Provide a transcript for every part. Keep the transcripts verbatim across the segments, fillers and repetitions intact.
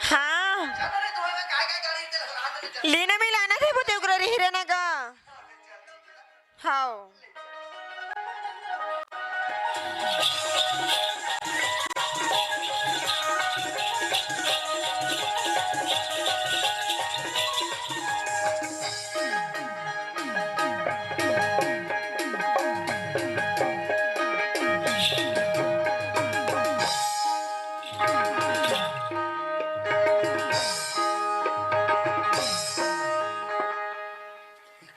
हाँ। चल रे, तुम्हारा काय काय गाड़ी दे, हाँ, चल, चल। लेना में लाना थे, वो तेरे को रही रहना का। हाँ, चल, चल, चल। हाँ।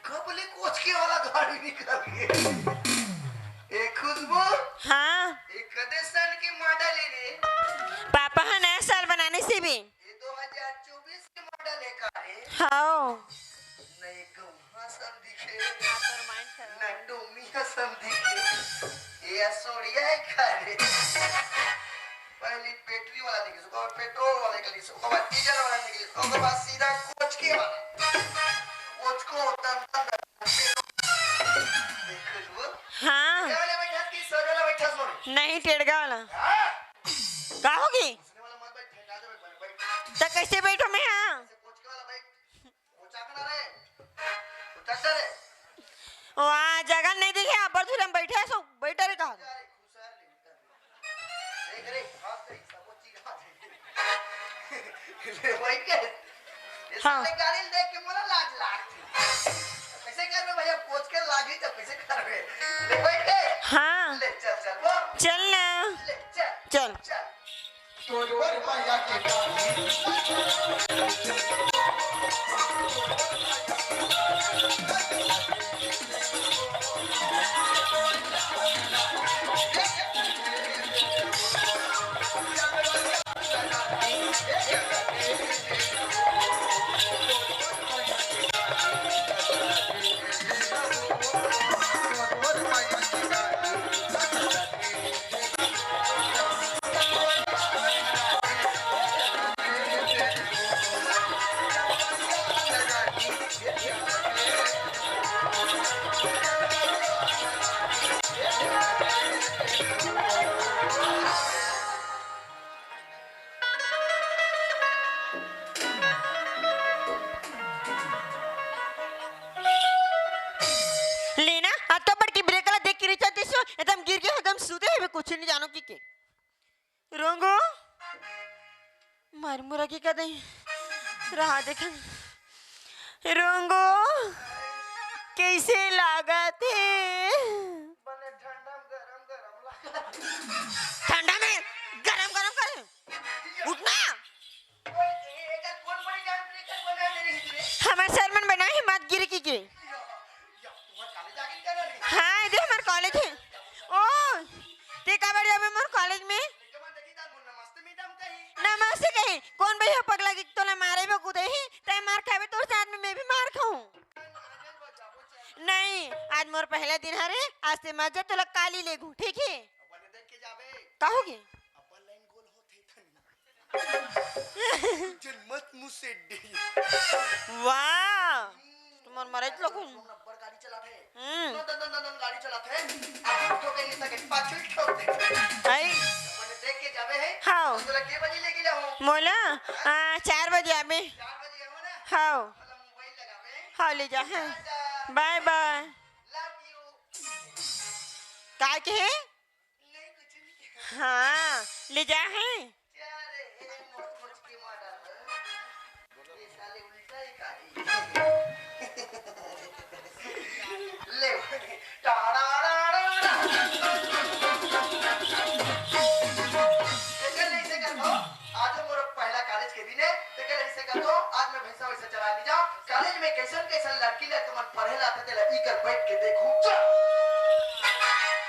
कब ले कोचके वाला गाड़ी निकल गए? ए खुशबू, हाँ। ए कदे सन के मॉडल है रे? पापा ह नया साल बनाने से भी। ये दो हज़ार चउबीस के मॉडल है का रे? हाँ। नहीं गौवा सन दिखे, ना डोमी सन दिखे। ये असोड़िया है का रे? पहली बैटरी वाला निकली, ओकर बाद पेट्रोल वाला निकली, ओकर बाद डीजल वाला निकली, ओकर बाद सीधा कोचके वाला। कोचको तन तन तन। खुशबू? हाँ। ये वाला बैठा कि सोजा वाला बैठा सोने? नहीं, टेड़गा वाला। हाँ। का होगी? उसने वाला मत बैठ, फेंका दे, बैठ, बैठ। तो कैसे बैठो मैं? हाँ। ऐसे कोचके वाला बैठ। कोचा के ना रे। कोचा के रे। वहाँ जगह नहीं दिखे, अब्बर धुरम बैठे हैं, सो बैठा रे कहा। अरे, खुसर ले, उतर ले। देख रे, घास देख, सब वो चीज घास है। ले, बैठ के। ये हाँ। साले गाड़ी देख के मोला लाज लागथे। कैसे करबे भैया, कोच के लागी तो कैसे करबे? ले, बैठ के। हाँ। ले, चल, चल, वो। चल ना। ले, चल। चल। चल। लेना, अत्तो बड़की ब्रेक ला देख के रिचा तिसो, एकदम गिर गे, एकदम सुते हवे, कुछ नहीं जानो कि के। रोंगो, मार मुरा की कदे रहा देखन। रोंगो, कैसे लागत हे? बने ठंडा में गरम गरम लागत। ठंडा में गरम गरम करे। उठना। ओए, ए-, एकर कौन बड़ी जान ब्रेकर बना दे रही रे? हमर सर मन बनाए हे मात गिर की के। या, या, तुम्हार कॉलेज आगे क्या ना रही? हाँ, ये हमार कॉलेज है। ओ, ते का बार जाबे मोर कॉलेज में? लेके मत देखी तार मुन्ना मस्त मैडम कही। नमस्ते कही। कौन भैया पगला की तोला मारे बकू दे ही? तै मार खाबे तोर साथ में मैं भी मार खाऊं। नहीं, आज मोर पहला दिन हरे, आज से मजा तोला काली लेगू, ठीक है? अब देख के जाबे। का होगे? अब लाइन गोल होत हे धनी। जन मत मुसेड्डी। वाह, तुम्हार मरे तो लोग। तुम रबर गाड़ी चलाते हैं। हम्म। दन, दन, दन, दन, दन गाड़ी चलाते हैं। आप ठोके नहीं सके, पाछल ठोक दे। आई। अपन देख के जावे है। हाँ। तो तोला के बजे लेके जाओ? मोला, आ, चार बजे आबे। चार बजे हो ना? हाँ। मतलब मोबाइल लगावे। हाँ, ले जा, हाँ। टाटा। बाय बाय। Love you. काय के है? नहीं, कुछ नहीं। हाँ, ले जा है। जा रे, हे मोर कोच के मारा। ये साले उल्टा ही गाड़ी। ले, टाड़ा, ड़ा, ड़ा, ड़ा। एकर ऐसे कर दो, आज मोर पहला कॉलेज के दिन है, तो एकर ऐसे कर दो, आज मैं भैंसा वैसा चरा ली जाओ। कॉलेज में कैसन कैसन लड़की ले तुमन पढ़े ला आथे, तेला इकर बैठ के देखू। चल।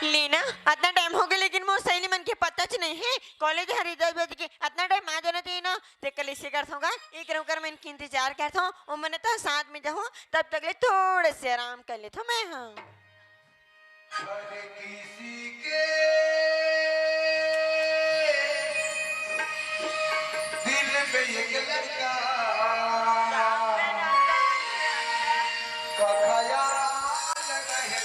लेना, अतना टाइम हो गए, लेकिन मोर सहेली मन के पता च नहीं है। कॉलेज हर इधर उधर के अतना टाइम आ जाना चाहिए ना। ते कल इसे करथों का, एक रंग कर मैं इनके इंतजार करथों, ओ मने तो साथ में जाहूं, तब तक ले थोड़े से आराम कर लेथों मैं, हाँ। हर किसी के दिल में एक लड़का का ख्याल रहता है।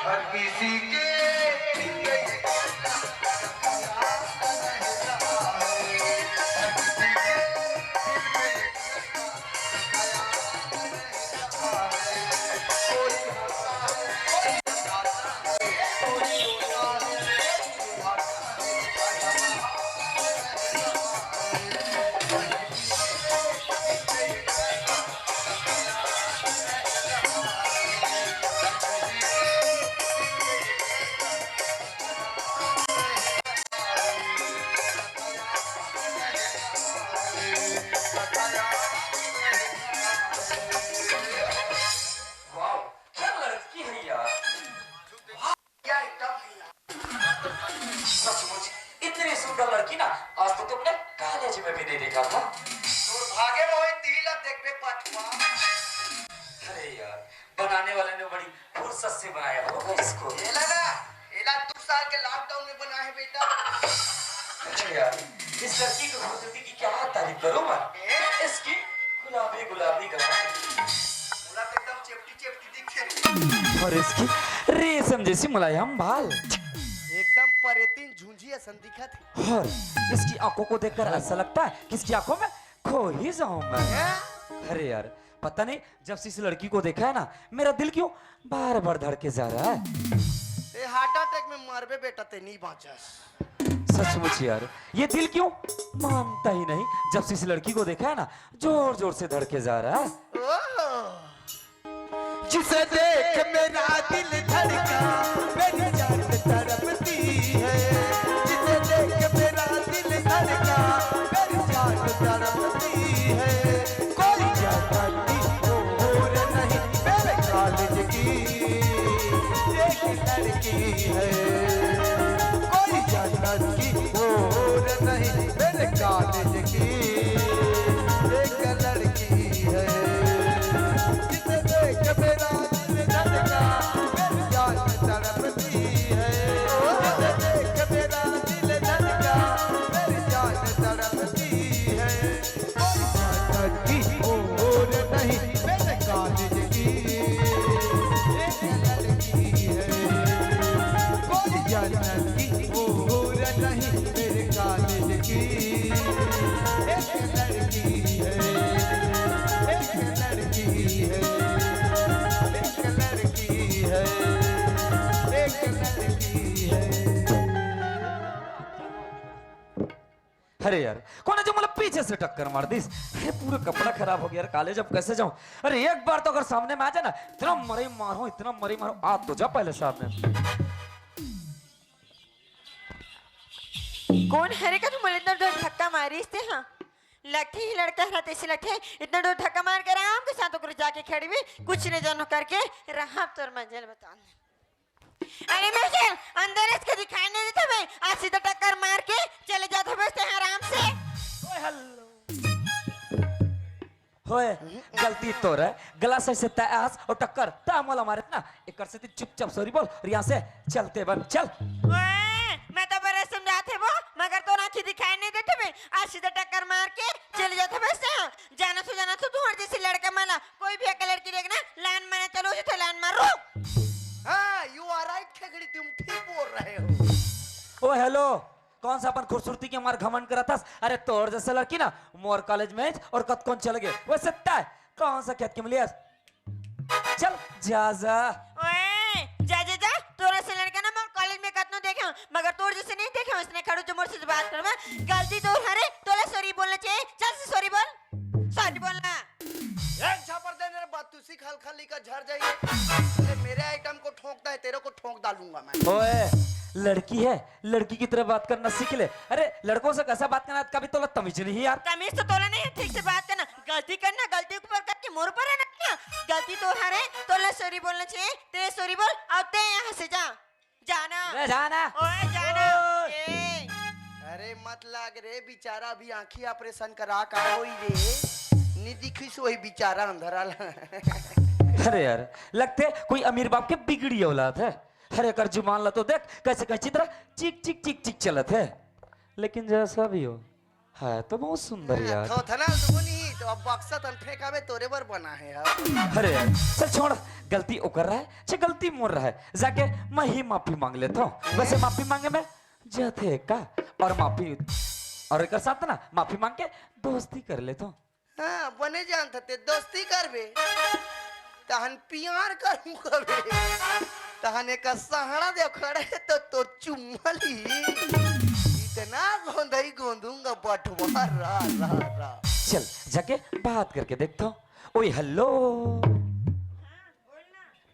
हर किसी के वाह, क्या लड़की है यार। यार, एकदम सचमुच इतनी सुंदर लड़की ना आज तक तो अपने कॉलेज में भी नहीं देखा था। तोर भागे में होई, तिही ला देखबे पठवा। अरे यार, बनाने वाले ने बड़ी फुर्सत से बनाया होगा इसको। एला ना, एला दो साल के लॉकडाउन में बना है बेटा। अच्छा यार, इस लड़की की खूबसूरती की क्या तारीफ करूं मैं? ए? इसकी गुलाबी गुलाबी गाल। मोला तो एकदम चेपटी चेपटी दिखथे। और इसकी रेशम जैसी मुलायम बाल। एकदम परेतिन झुंझी असन दिखत हे। और इसकी आंखों को देखकर ऐसा लगता है कि इसकी आंखों में खो ही जाऊं मैं। हैं? अरे यार, पता नहीं, जब से इस लड़की को देखा है ना, मेरा दिल क्यों बार बार धड़के जा रहा है। ए, हार्ट अटैक में मरबे बेटा, ते नहीं बांचस। सचमुच यार, ये दिल क्यों मानता ही नहीं। जब से इस लड़की को देखा है ना, जोर जोर से धड़के जा रहा है। ओह। जिसे देख मेरा दिल धड़का, मेरी जान तड़पती है। जिसे देख मेरा दिल धड़का, मेरी जान तड़पती है। कोई जगह की और नहीं मेरे कॉलेज की एक लड़की है। कोई जन्नत की और नहीं मेरे कॉलेज की एक लड़की है। जिसे देख मेरा दिल धड़का, मेरी जान तड़पती है। जिसे देख मेरा दिल धड़का, मेरी जान तड़पती है। कोई जन्नत की और नहीं मेरे कॉलेज की एक लड़की है। कोई जन्नत की और नहीं मेरे कॉलेज की एक लड़की है। एक लड़की है। एक लड़की है। एक लड़की है। अरे यार, कोन हे जो मोला पीछे से टक्कर मार दिस? अरे, पूरा कपड़ा खराब हो गया यार, कॉलेज अब कैसे जाऊं? अरे, एक बार तो अगर सामने में आ जाए ना, इतना मरे मारो, इतना मरे मारो, आ तो जा पहले सामने। कोन हरे का तुम इतना जोर धक्का मारिस ते? हाँ, लट्ठी ही लड़का हरा, तैसे लट्ठी इतना जोर धक्का मार के आराम के साथ ओकर जाके खड़ी भी, कुछ नहीं जानो करके रहा तोर मंजिल बता। अरे मैं क्या अंदर इसके दिखाई नहीं देता बे, आज सीधा टक्कर मार के चले जाते बस ते आराम से। ओए हेलो। होए, गलती तोर हे, गला से से तय आस और टक्कर ता मोला मारे ना, एकर से तू चुपचाप सॉरी बोल और यहाँ से चलते बन, चल। ओए, मैं तो बड़े समझाते वो, मगर तोर आँखी दिखाई नहीं देते बे, आज सीधा टक्कर मार के चले जाते बस ते। जाना तो, जाना तो, तुम्हारे जैसे लड़का माला कोई भी अकेले लड़की देखना, लाइन मारे चलो, उसे तो लाइन मारो। हाँ, you are right, खेगड़ी, तुम ठीक बोल रहे हो। ओ हेलो, कौन सा अपन खूबसूरती के मार घमंड करत हस? अरे तोर जैसे लड़की ना मोर कॉलेज में और कतकोन चल गए। वैसे तय कौन सा खेत के मिलियस? चल जा जा। ओए, जा जा जा, तोर जैसे लड़का ना मोर कॉलेज में कतनो देखे हूँ, मगर तोर जैसे नहीं देखे हूँ, इसने खड़ू जो मोर से बात करवा। गलती तोर हरे, तोला सॉरी बोलना चाहिए। चल से सॉरी बोल, सॉरी बोलना। एक झापड़ दे मेरे बात, तू सीख हल्का लिका झर जाइए। अरे मेरे आइटम को ठोंकता है, तेरे को ठोंक डालूंगा मैं। ओए, लड़की है, लड़की की तरह बात करना सीख ले। अरे लड़कों से कैसा बात करना, कभी तोला तमीज नहीं यार। तमीज तो तोला नहीं है, ठीक से बात करना। गलती करना, गलती ऊपर करके मोर पर है ना। गलती तोर हरे, तोला सॉरी बोलना चाहिए। ते सॉरी बोल, अब ते यहाँ से जा। जाना। रे जाना। ओए, जाना। ओए। ए। अरे मत लाग रे, बेचारा अभी आँखी ऑपरेशन करा का होई रे। नी दिखिस वही बेचारा अंधरा ला। अरे यार, लगते कोई अमीर बाप के बिगड़ी औलाद है। अरे एकर जुबान ला तो देख, कैसे कैसे तरह चिक चिक चिक चिक चलत है। लेकिन जैसा भी हो, है तो बहुत सुंदर यार। थोथना दुगुनी। अब बक्सा तन फेंकाबे तोरे बर बना है अब। अरे यार, चल छोड़, गलती ओकर रहे, चाहे गलती मोर रहे, जाके मैं ही माफी मांग लेथों। वैसे माफी मांगे में जाथे का, और माफी, और एकर साथ ना माफी मांग के दोस्ती कर लेथों। हाँ, बने जानत हस ते दोस्ती करबे, तहन प्यार करूँ कबे, तहन एक सहारा दे खड़े तो तोर चुम्मा ली। इतना गोंदई गोंदूंगा बटवा रा रा रा। चल जाके बात करके देखथों। ओए हेलो।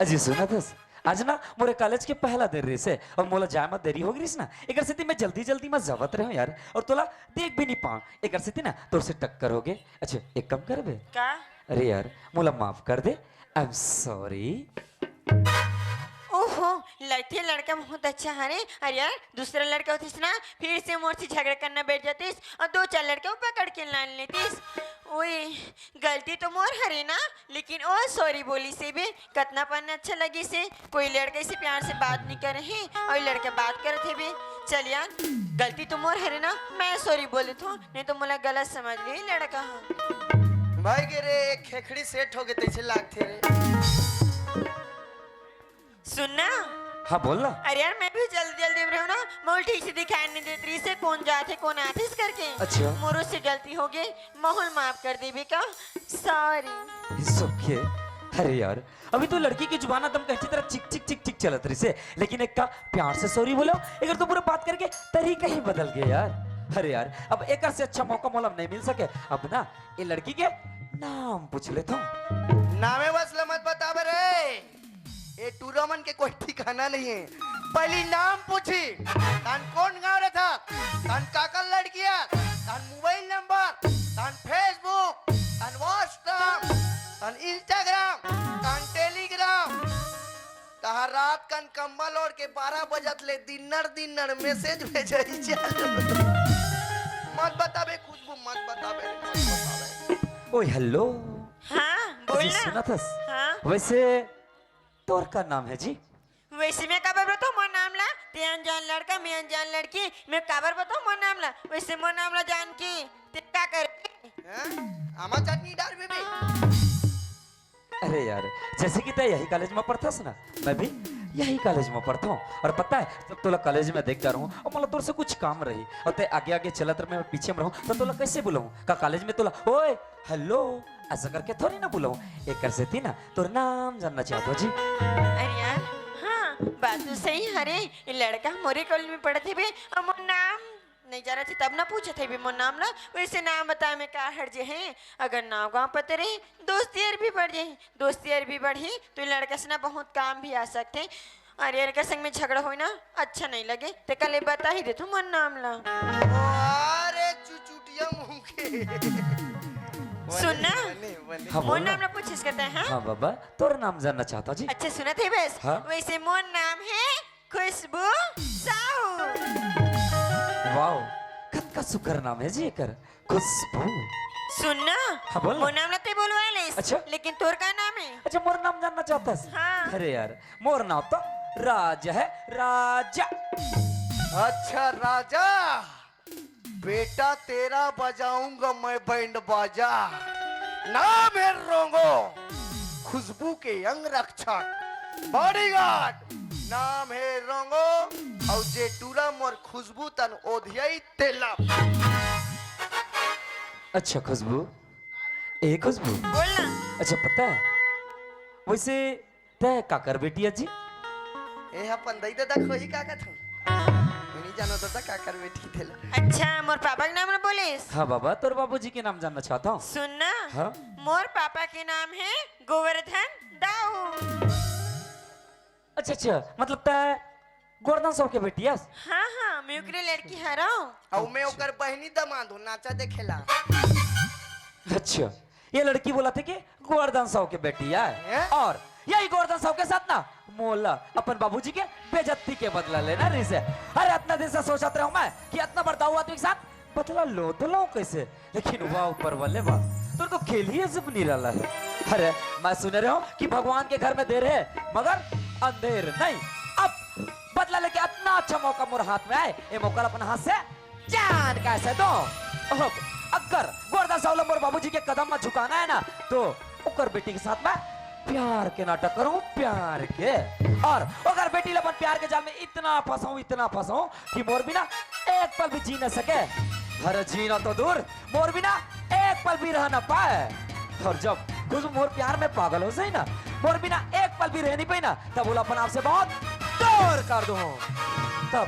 अजी सुनत हस, आज ना मोरे कॉलेज के पहला दिन रहिस हे और मोला जाए म देरी हो गिस ना, एकर सेती मैं जल्दी जल्दी म जावत रहेंव यार, और तोला देख भी नहीं पाएंव, एकर सेती ना तोर से टक्कर हो गे। अच्छा एक काम करबे? का? अरे यार, मोला माफ कर दे, I am sorry। ओहो, लगथे लड़का बहुत अच्छा हरे। अरे यार, दूसरा लड़का होतिस ना, फिर से मोर से झगड़ा करना बैठ जातिस और दो चार लड़का वो पकड़ के लान लेतिस। ओए, गलती तो मोर हरे ना, लेकिन ओ सॉरी बोलिस हे बे, कतना पन अच्छा लगिस हे। कोई लड़का से प्यार से बात नहीं करे हे और लड़का बात करत हे बे। चल यार, गलती तो मोर हरे ना, मैं सॉरी बोल देथों, नहीं तो मोला गलत समझ ली लड़का ह। भाई के रे, एक खेखड़ी सेट हो गे तइसे लागथे रे। सुन ना। हाँ, बोल ना। अरे यार, मैं भी जल्दी जल्दी में रहूँ ना, मोल ठीक से दिखाई नहीं देत रहिस हे, कौन जाथे, कौन आथे इस करके। अच्छा। मोरो से गलती हो गे, मोल माफ कर देबे का? सॉरी। It's okay। अरे यार, अभी तो लड़की की जुबान एकदम कैंची तरह चिक चिक चिक चिक चलत रहिस हे, लेकिन एक का प्यार से सॉरी बोलो, अगर तो पूरा बात करके तरीका ही बदल गया यार। अरे यार, अब एकर से अच्छा मौका मोला नहीं मिल सके। अब ना ये लड़की के नाम पूछ लेथों। नामे बस ल मत बताबे रे। ए टूरा मन के कोई ठिकाना नहीं है। पहली नाम पूछी, तहन कौन गाँव रहिथस, तहन काकर लड़की हस, तहन मोबाइल नंबर, तहन Facebook, तहन WhatsApp, तहन Instagram, तहन Telegram। तहन रात कन कंबल ओढ़ के बारह बजत ले दिन्नर दिन्नर मैसेज भेजई चालू। मत बताबे खुशबू, मत बताबे रे, मत बताबे। ओए हेलो। हाँ, बोल अजी ना। सुनत हस? हाँ। वैसे तोर का नाम है जी? वैसे मैं काबर बताऊँ मोर नाम ला? ते अनजान लड़का, मैं अनजान लड़की, मैं काबर बताऊँ मोर नाम ला? वैसे मोर नाम ला जान के ते का करबे? हैं? आमा चटनी डारबे बे। अरे यार, जैसे कि तैं यही कॉलेज में पढ़थस ना, मैं भी यही कॉलेज में पढ़थों। और पता है, जब तोला कॉलेज में देख डारहूँ और मोला तोर से कुछ काम रही और तैं आगे आगे चलत रहे, मैं पीछे में रहूँ, तो तोला कैसे बुलाऊँ? का कॉलेज में तोला ओए, हेलो, ऐसा करके थोड़ी ना बुलाऊँ। एकर सेती ना तोर नाम जानना चाहत हों जी। अरे यार, हाँ, बात तो सही हरे। ये लड़का मोरे कॉलेज में पढ़त हे बे, और मोर नाम नहीं जानत हे तब ना पूछत हे बे मोर नाम ला। वैसे नाम बताए में का हर्ज हे? अगर नाम गाँव पता रही, दोस्ती यार भी बढ़ जाही। दोस्ती यार भी बढ़ही तो ये लड़का से ना बहुत काम भी आ सकथे। अरे, एकर संग में झगड़ा होय ना, अच्छा नहीं लगे, ते कल बता ही देथों मोर नाम ला। अरे चुचुटिया मुंह के। सुन ना। बने, बने। हाँ, मोर बोल ना। नाम ला पूछिस करते हैं, हाँ? हाँ बाबा, तोर नाम जानना चाहत हों जी। अच्छा, सुनत हे बस। हाँ? वैसे मोर नाम है खुशबू साहू। वाओ, कतका सुघर नाम है जी एकर। खुशबू। सुन ना, हाँ, बोल ना। मोर नाम ला ते बोलवा लेस। अच्छा। लेकिन तोर का नाम है? अच्छा, मोर नाम जानना चाहत हस? हाँ। अरे यार, मोर नाम तो राजा है, राजा। अच्छा, राजा। बेटा, तेरा बजाऊंगा मैं बैंड बाजा। नाम है रोंगो, खुशबू के अंग रक्षक, बॉडीगार्ड। नाम है रोंगो, अउ जे टूरा मोर खुशबू तन ओधियाई तेला। अच्छा खुशबू, ए खुशबू। बोल ना। अच्छा पता है, वैसे तैं काकर बेटी अस जी? ए अपन दई ददा खोही का कथों। नहीं जानो ददा काकर बेटी तेला। अच्छा, मोर पापा के नाम ना बोलिस? हाँ बाबा, तोर बाबूजी के नाम जानना चाहत हों। सुन ना, हाँ? मोर पापा के नाम है गोवर्धन दाऊ। अच्छा, अच्छा, मतलब तैं गोवर्धन साहू के बेटी अस? हाँ, हाँ, मैं ओकरे लड़की हरव। अउ मैं ओकर बहिनी दमाद हों, नाचा देखेला। अच्छा, ये लड़की बोलथे कि गोवर्धन साहू के बेटी आय। हैं? और यही गोवर्धन साहू के साथ ना मोला अपन बाबूजी के बेइज्जती के बदला लेना रहिस हे। अरे अतना दिन से सोचत रहों मैं कि अतना बड़ दाऊ आदमी के साथ बदला लों तो लों कइसे, लेकिन वाह ऊपर वाले वाह, तोर तो खेल ही अजब निराला हे। अरे मैं सुने रहों कि भगवान के घर में देर हे मगर अंधेर नहीं। अब बदला लेके अतना अच्छा मौका मोर हाथ में आय, ए मौका ला अपन हाथ से जान कइसे दों। अब अगर गोवर्धन साहू ला मोर बाबूजी के कदम म झुकाना हे ना, तो ओकर बेटी के साथ मैं प्यार के नाटक करूं, प्यार के। अउ ओकर बेटी ला अपन प्यार के जाल में इतना फंसाऊं, इतना फंसाऊं कि मोर बिना एक पल भी जी न सके। अरे जीना तो दूर, मोर बिना एक पल भी रह न पाए। अउ जब खुशबू मोर प्यार में पागल हो जाही ना, मोर बिना एक पल भी रह नहीं पाही ना, तब ओला अपन आप से बहुत दूर कर दूं। तब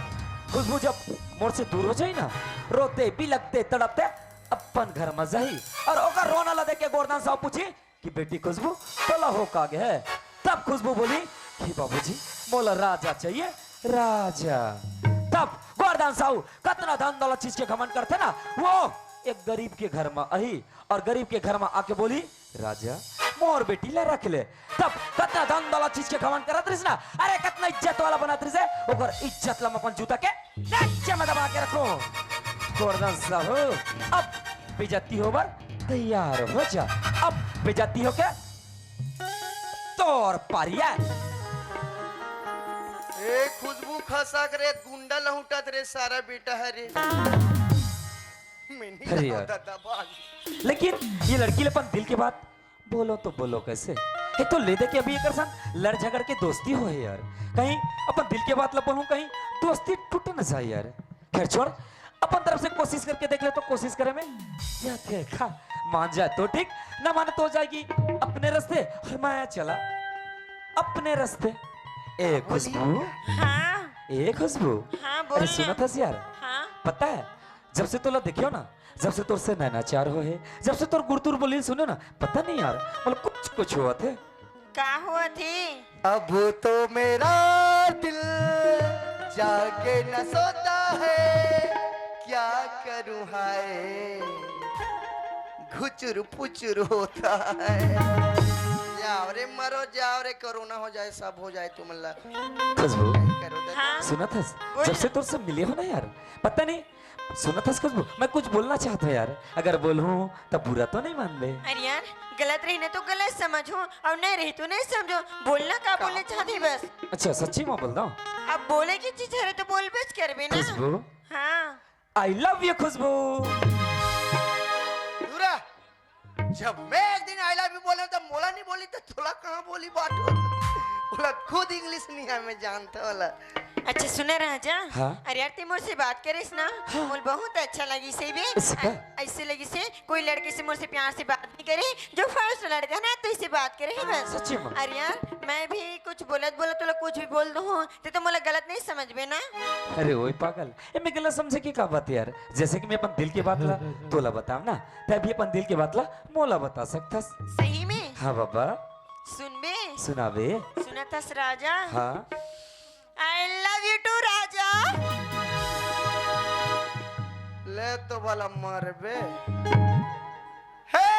खुशबू जब मोर से दूर हो जाही ना, रोते, बिलखते, तड़पते अपन घर म जाही। अउ ओकर रोना ला देख के गोरधन साहू पूछही कि बेटी खुशबू, तोला हो का गे हे? तब खुशबू बोलही कि बाबूजी, मोला राजा चाहिए, राजा। तब गोरधन साहू कतना धन दौलत चीज के घमंड करथे ना, वो एक गरीब के घर म आही अउ गरीब के घर म आके बोलही, राजा, मोर बेटी ला रख ले। तब कतना धन दौलत चीज के घमंड करत रहिस ना, अरे कतना इज्जत वाला बनत रहिस हे, ओकर इज्जत ला मैं अपन जूता के नीचे में दबा के रखूं। गोरधन साहू, अब बेइज्जती होबर तैयार हो जा। अब बेइज्जती होके तोर पारी हे। ए खुशबू खसक रे, गुंडा लहुटत रे, सारा बेटा हे रे। मैं नहीं अरे यार। दादा बाज। लेकिन ये लड़की ले अपन दिल के बात बोलो तो बोलो कैसे? हे तो ले दे के अभी एकर संग लड़ झगड़ के दोस्ती होहे यार। कहीं अपन दिल के बात ला बोलूं, कहीं दोस्ती टूट न जाए यार। खैर छोड़, अपन तरफ से कोशिश करके देख ले तो कोशिश करे में जाथे खा, मान जाए तो ठीक, ना माने तो जाएगी अपने रास्ते अउ मैं चला अपने रास्ते। ए खुशबू, हाँ। ए खुशबू, हाँ, बोल अरे ना। सुनत हस यार, हाँ। पता हे जब से तोला देखेंव ना, जब से तोर से नैना चार होहे, जब से तोर गुरतुर बोली सुनेंव ना, पता नहीं यार, मतलब कुछ कुछ होवत हे। का होवत हे? अब तो मेरा दिल जाके न सोता है, क्या करूं हाय, घुचुर पुचुर होता है। जाव रे मरो, जाव रे, कोरोना हो जाए, सब हो जाए तुमन ला। खुशबू, करो दे। हाँ। सुनत हस? बोल। जब से तोर से मिले हों ना यार, पता नहीं सुनत हस खुशबू, मैं कुछ बोलना चाहत हों यार, अगर बोलहूं त बुरा तो नहीं मानबे? अरे यार, गलत रही ना तो गलत समझहूं अउ नहीं रही तो नहीं समझहूं। बोलना का का? बोलना चाहत हे बस। अच्छा, सच्ची में बोल दो। अब बोले के चीज हरे तो बोलबेच करबे ना। खुशबू। हाँ। I love you खुशबू। दूरा। जब मैं एक दिन I love you बोलेंव, त मोला नहीं बोली, त तोला कहाँ बोली बाटो? बोला खुद English नहीं हे, मैं जानत हों ओला। अच्छा, सुन ना राजा। हाँ? अरे यार, तैं मोर से बात करेस ना, हाँ। मोला बहुत अच्छा लगिस हे बे। ऐसे का? अ-, ऐसे लगिस हे, कोई लड़के से मोर से प्यार से बात नहीं करे, जो first लड़का ना, तो इससे बात करे हे बस। सच्ची में? अरे यार, मैं भी कुछ बोलत बोलत तोला कुछ भी बोल दूं, तैं तो मोला गलत नहीं समझबे ना? अरे ओए पागल, एमे गलत समझे के का बात हे यार? जैसे कि मैं अपन दिल के बात ला तोला बतावंव ना, तैं भी अपन दिल के बात ला मोला बता सकथस। सही में? हाँ बाबा। सुनबे? सुनाबे। सुनत हस राजा? हाँ। I love you too राजा। ले तो भला मरबे। हे,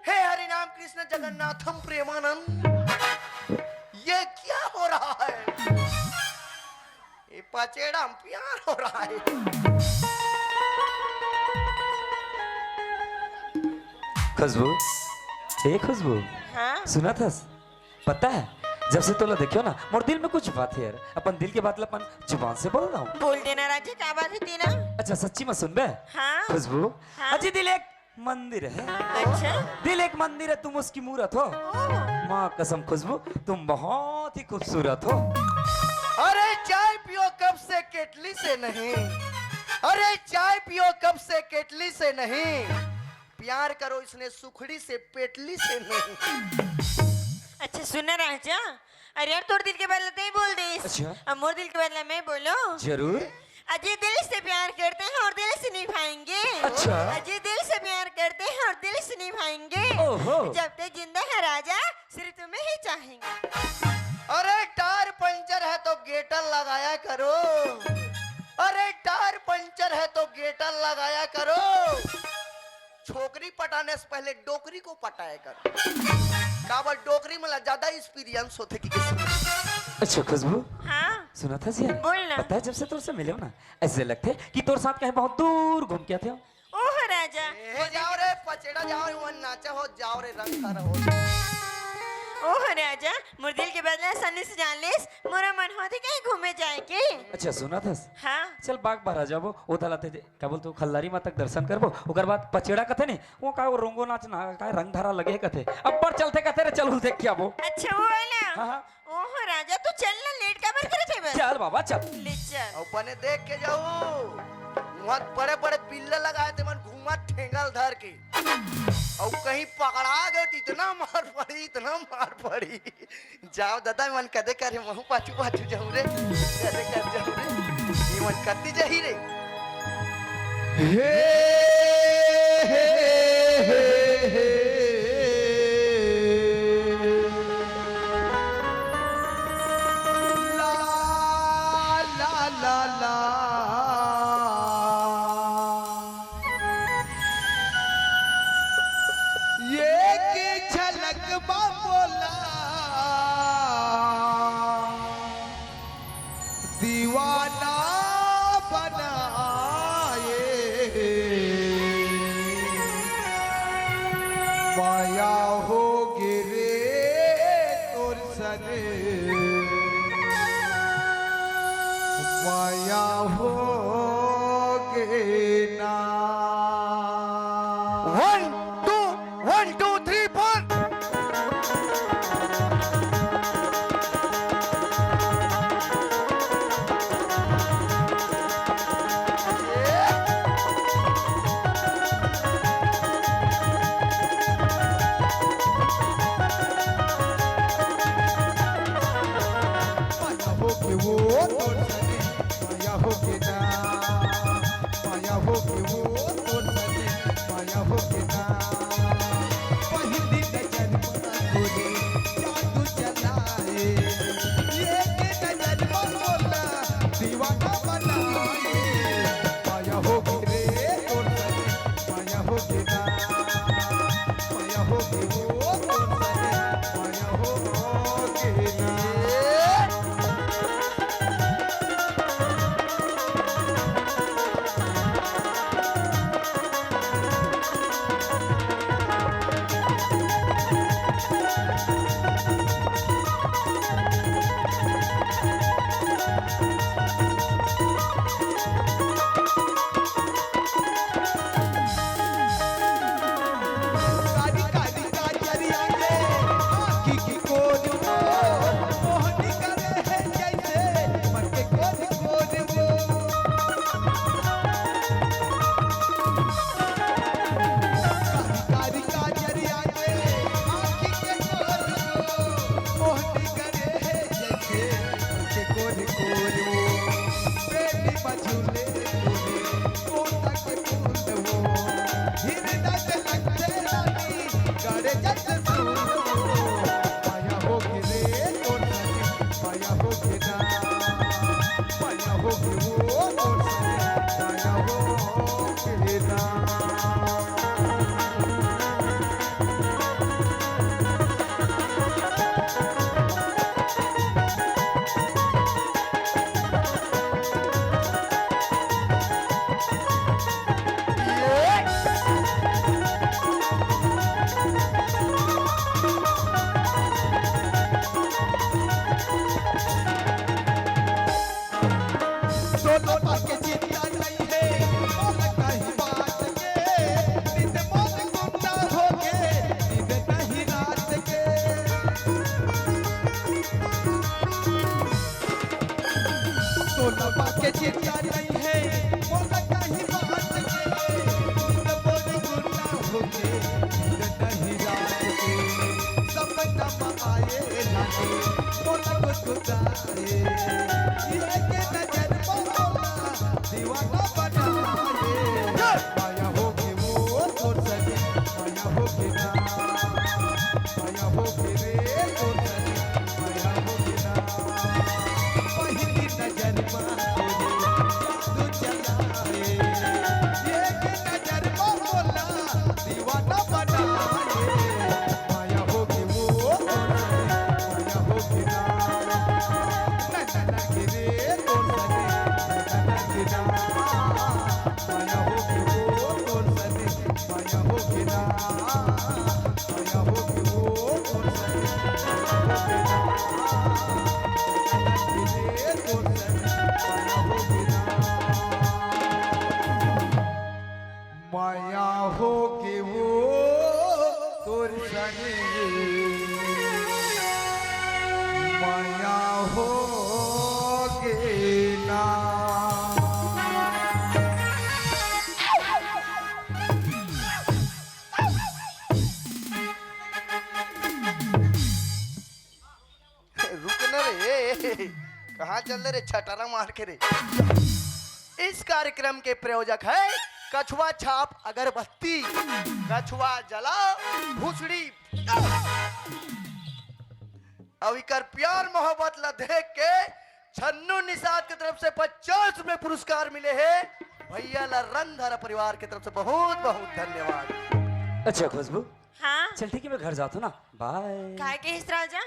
हे हरि नाम कृष्ण जगन्नाथम प्रेमानंद, ये क्या हो रहा है? ये पचेड़ा में प्यार हो रहा है। खुशबू, ए खुशबू, हाँ? सुनत हस? पता हे, जब से तोला देखेंव ना, मोर दिल में कुछ बात हे यार। अपन दिल के बात ला अपन जुबान से बोल ना। बोल दे ना राजा, का बात हे तेला? अच्छा, सच्ची में सुनबे? हाँ। खुशबू, हाँ। अजी दिल एक मंदिर है। अच्छा। दिल एक मंदिर है, तुम उसकी मूरत हो। ओह। माँ कसम खुशबू, तुम बहुत ही खूबसूरत हो। अरे चाय पियो कप से केटली से नहीं, अरे चाय पियो कप से केटली से नहीं, प्यार करो इसने सुखड़ी से पेटली से नहीं। अच्छा सुन ना राजा, अरे यार तोर दिल के बात ला तैं बोल देस। अच्छा। अब मोर दिल के बात ला मैं बोलूं? जरूर। अजय दिल से प्यार करते हैं और दिल से निभाएंगे। अच्छा। अजय दिल से प्यार करते हैं और दिल से निभाएंगे। ओहो। जब तक जिंदा है राजा, सिर्फ तुम्हें ही चाहेंगे। अरे टायर पंचर है तो गेटर लगाया करो। अरे टायर पंचर है तो गेटर लगाया करो। छोकरी पटाने से पहले डोकरी को पटाया कर। काबर डोकरी मन ला ज्यादा experience होथे कि किसी। अच्छा खुशबू, हाँ। सुनत हस यार? बोल ना। पता हे जब से तोर से मिलेंव ना, ऐसे लगथे कि तोर साथ कहीं बहुत दूर घूम के आतेंव। ओह राजा। ए, जाव रे पचेड़ा, जाव रे, वहाँ नाचा हो, जाव रे रंग सारा हो। ओह राजा, मोर दिल के बदला सन्नी से जान लेस, मोरा मन होथे कहीं घूमे जाए के। अच्छा, सुनत हस? हाँ। चल, बाग बहरा जाबो, ओ दला ते, का बोलथो, खल्लारी माता के दर्शन करबो, ओकर बाद पचेड़ा कथे नहीं, ओ का, ओ रोंगो नाच ना, का रंगधारा लगे कथे, अब्बड़ चलथे कथे रे, चल, उल देख के आबो। अच्छा, वो वाला? हाँ, हाँ। ओह राजा, तू चल ना, लेट काबर करत हे बस? चल बाबा, चल। ले चल। अउ बने देख के जाऊ, वहाँ बड़े-बड़े बिल्ला लगाए ते मन घूमत ठेंगल धर के। अउ कहीं पकड़ा गए तो इतना मार पड़ी, इतना मार पड़ी। जाओ दादा, मन कदे करे, महू पाछू पाछू जाऊं रे, कदे कर जाऊं रे, ये मन कत्ती जाही रे। हे, हे, हे, हे, हे। ला, ला, ला, ला। एक झलक मा मोला दीवाना बनाए। माया होगे रे तोर सने, माया होगे ना। One, two, one, two, three, four. माया होगे वो तोर सने, माया होगे ना, माया होगे वो तोर सने, माया होगे ना। पहिली नजर मा तोरे जादू चलाए, एक नजर मा मोला दीवाना बनाए। माया होगे रे तोर सने, माया होगे ना, माया होगे वो तोर सने, माया होगे ना। कारी कारी काजरिया के आँखी की कोर वो, मोहनी करे है जैसे मन के कोर कोर वो। कारी कारी काजरिया के आँखी के कोर वो, मोहनी करे है जैसे मन के कोर कोर वो। बेली मा झूले झूले तोता के फूल वो, हिरदा के लगथे रानी, करे जस फूल वो। माया होगे रे तोर सने, माया होगे ना, माया होगे वो तोर सने, माया होगे ना। सोनवा के चिंता नहीं है, मोर कहीं बात के, नित मन गुंडा होके, नित नहीं रात के। सोनवा के चिंता नहीं है, मोर कहीं बात के, नित मन गुंडा होके, नित नहीं रात के। सपना मा आए लागे, मोर गुदगुदा अरे, कहाँ चल दे रे, छटारा मार के रे। इस कार्यक्रम के प्रायोजक है कछुआ छाप अगरबत्ती। कछुआ जलाओ, भूसड़ी। अब इकर प्यार मोहब्बत ला देख के छन्नू निषाद के तरफ से पचास रुपए पुरस्कार मिले हैं। भैया ला रंगधरा परिवार के तरफ से बहुत बहुत धन्यवाद। अच्छा खुशबू, हाँ। चल ठीक है, मैं घर जाता हूँ ना, बाय। काय के हिस राजा?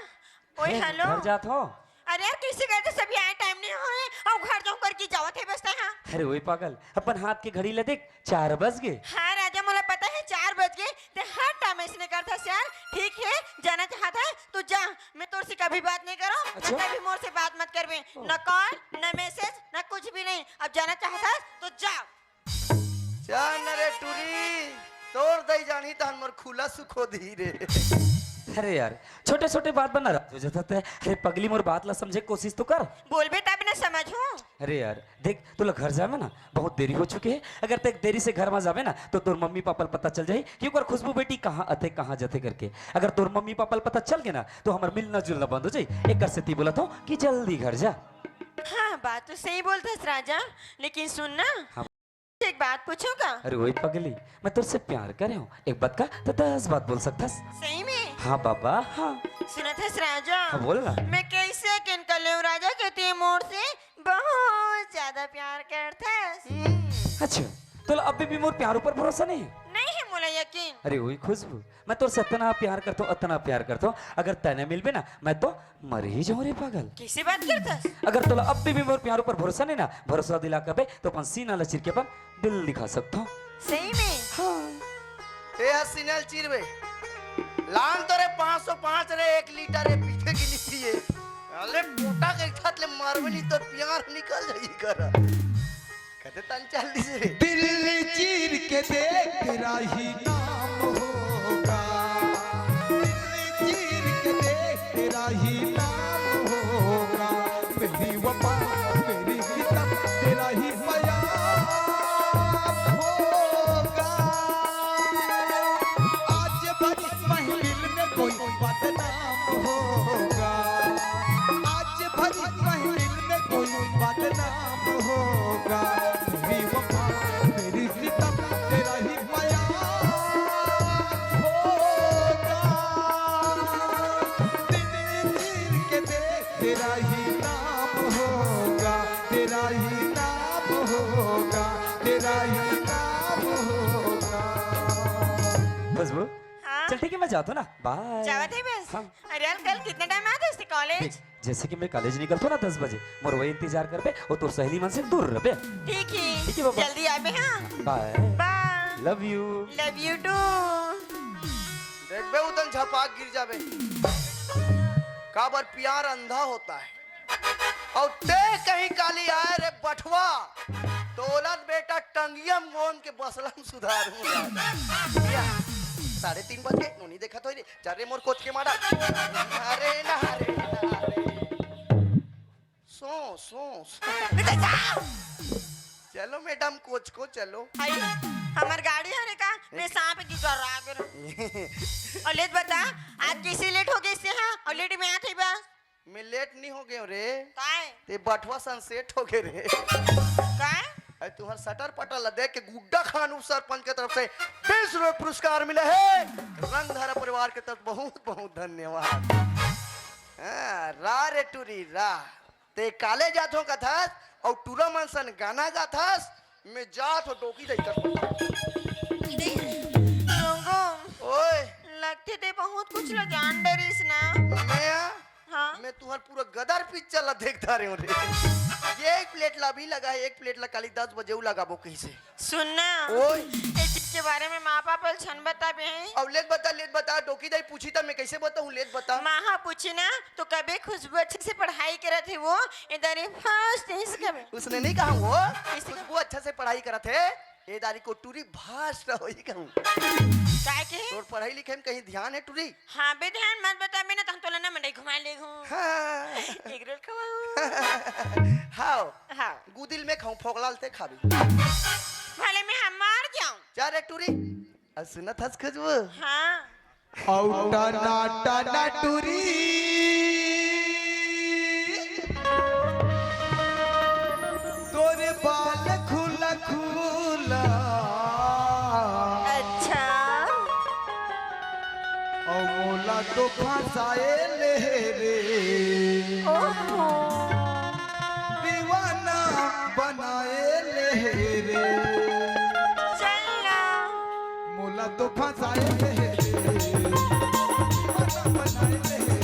ओए, अरे, हेलो। घर जात हो? अरे यार, कैसे कहते सभी आए, टाइम नहीं होए और घर जाऊं करके जावत है बस। हाँ। अरे ओए पागल, अपन हाथ के घड़ी ला देख, चार बज गए। हाँ राजा, मोला पता है चार बज गए। ते हर टाइम ऐसे नहीं करता यार। ठीक है, जाना चाहता है तो जा, मैं तोर से कभी बात नहीं करो। अच्छा? कभी मोर से बात मत करबे, न कॉल, न मैसेज, न कुछ भी नहीं। अब जाना चाहता है तो जा। चल न रे टूरी, तोर दई जानी तहन मोर खुला सुखो दी रे। अरे यार, छोटे छोटे बात बर नाराज हो जाता है। अरे पगली, मोर बात ला समझे के कोशिश तो कर। बोलबे तब न समझूं। अरे यार देख, तोला घर जावे ना बहुत देरी हो चुके है। अगर तक देरी से घर में जावे ना तो तोर मम्मी पापा ल पता चल जाही कि ओकर खुशबू बेटी कहाँ अथे कहाँ जथे करके। अगर तोर मम्मी पापा ल पता चल गए ना तो हमर मिलना जुलना बंद हो जाही। एक सेती बोलत हूँ कि जल्दी घर जा। हाँ, बात तो सही बोलथस राजा, लेकिन सुन ना। हाँ। एक बात पूछूं का? अरे वही पगली, मैं तोर से प्यार करे हूँ। एक बात का तो दस बात बोल सकथस। सही में? हाँ बाबा, हाँ। सुनत हस राजा? हाँ, बोल ना। मैं कैसे यकीन कर लेऊं राजा कि ते मोर से बहुत ज्यादा प्यार करथस? हम्म। अच्छा, तोला अभी भी मोर प्यार ऊपर भरोसा नहीं है? नहीं है मोला यकीन। अरे वही खुशबू, मैं तोर से अतना प्यार करथों, अतना प्यार करथों। अगर तैं न मिलबे ना, मैं तो मर ही जाऊं रे पागल। कैसे बात करथस? अगर तोला अब भी मोर प्यार ऊपर भरोसा नहीं ना, भरोसा दिला कबे तो अपन सीना ला चीर के अपन दिल दिखा सकथों। सही में? हाँ। ए हसीना ला चीर बे। लान तो रे पाँच सौ पाँच रे, एक लीटर रे पीथे की नीति है। अरे पोटा के साथ ले मारबे नहीं तो प्यार निकल जाई कर। कते तन चल दिस रे। दिल चीर के देख तेरा ही नाम होगा, दिल चीर के देख तेरा ही नाम होगा, मेरी वफा मेरी सितम तेरा ही बयान होगा। आज भरी महफिल में कोई बदनाम होगा, आज भरी महफिल में कोई बदनाम होगा। मेरी वफा मेरी सितम तेरा ही बयान होगा। दिल चीर के देख तेरा ही नाम होगा, तेरा ही नाम होगा, तेरा ही नाम होगा। खुशबू, हाँ? चल ठीक है, मैं जाता हूँ ना, बाय। जावत है बस? हाँ। अरे यार, कल कितना टाइम आत हस कॉलेज? देख, जैसे कि मैं कॉलेज निकलता हूँ ना दस बजे, मोर वही इंतजार करबे और तोर सहेली मन से दूर रहबे। ठीक है। ठीक है बाबा। जल्दी आबे, हाँ। Bye. Bye. Love you. Love you too. देखबे उतन झपाक गिर जाबे। काबर प्यार अंधा होता है। और ते कहीं काली आए रे बठवा, तोला बेटा टंगिया में गोंद के बसला में सुधार हूँ। या, साढ़े तीन बज गए, नोनी देखत होई रे, जा रे मोर कोच के मारा। अरे ना रे, ना रे। सो, सो, सो। चलो मैडम, कोच को चलो। आई, हमर गाड़ी हरे का? मैं सांप की डरा गे। और लेट बता, आज कैसे लेट हो गए इससे, हाँ? और लेट में आत है बस। मैं लेट नहीं हो गयो रे। काय? ते बठवा सनसेट हो गए रे। काय? अरे तुम्हार सटर पटर ला देख के गुड्डा खान उपसरपंच के तरफ से बीस रुपए पुरस्कार मिला है। रंगधारा परिवार के तरफ बहुत बहुत धन्यवाद। हाँ, रा रे टूरी रा। ते काले जाथो कथस अउ टूरा मन सन गाना गाथस। मैं जात हो डोकी दई कर। ओए। लगथे ते बहुत कुछ ला जान डरिस ना। मैं आ? हाँ। मैं तुहर पूरा गदर पिक्चर ला देख डारे हूँ रे। ये एक प्लेट ला भी लगा है, एक प्लेट ला काली दस बजे उ लगाबो कहिसे। सुन ना। ओए। ए चीज के बारे में माँ पापा ल झन बताबे हैं। अब लेत बता, लेत बता, डोकी दाई पूछी त मैं कैसे बताऊँ, लेत बता। माँ हा पूछी ना, तो कबे खुशबू अच्छे से पढ़ाई करत है वो, ए दारी फर्स्ट इस कबे। उसने नहीं कहा वो, कैसे कहा? खुशबू अच्छा से पढ़ाई करत है, ए दारी को टूरी भाष होई कहूँ। काय के? तोर पढ़ाई लिखाई में कहीं ध्यान है टूरी? हाँ बे, ध्यान मत बता, मैं ना तहन तोला ना मंडई घुमा ले हूँ। हाँ। एग रोल खवाऊँ। हाँ। हाँ। गुदिल में खाऊँ, फोकलाल ते खाबी। भले मैं हम मार जाऊँ। जा रे टूरी। अब सुनत हस खुशबू? हाँ। औ टना टना टूरी। तो फंसाए ले रे, ओहो। दीवाना बनाए ले रे। चल ना। मोला तो फंसाए ले रे, दीवाना बनाए ले रे।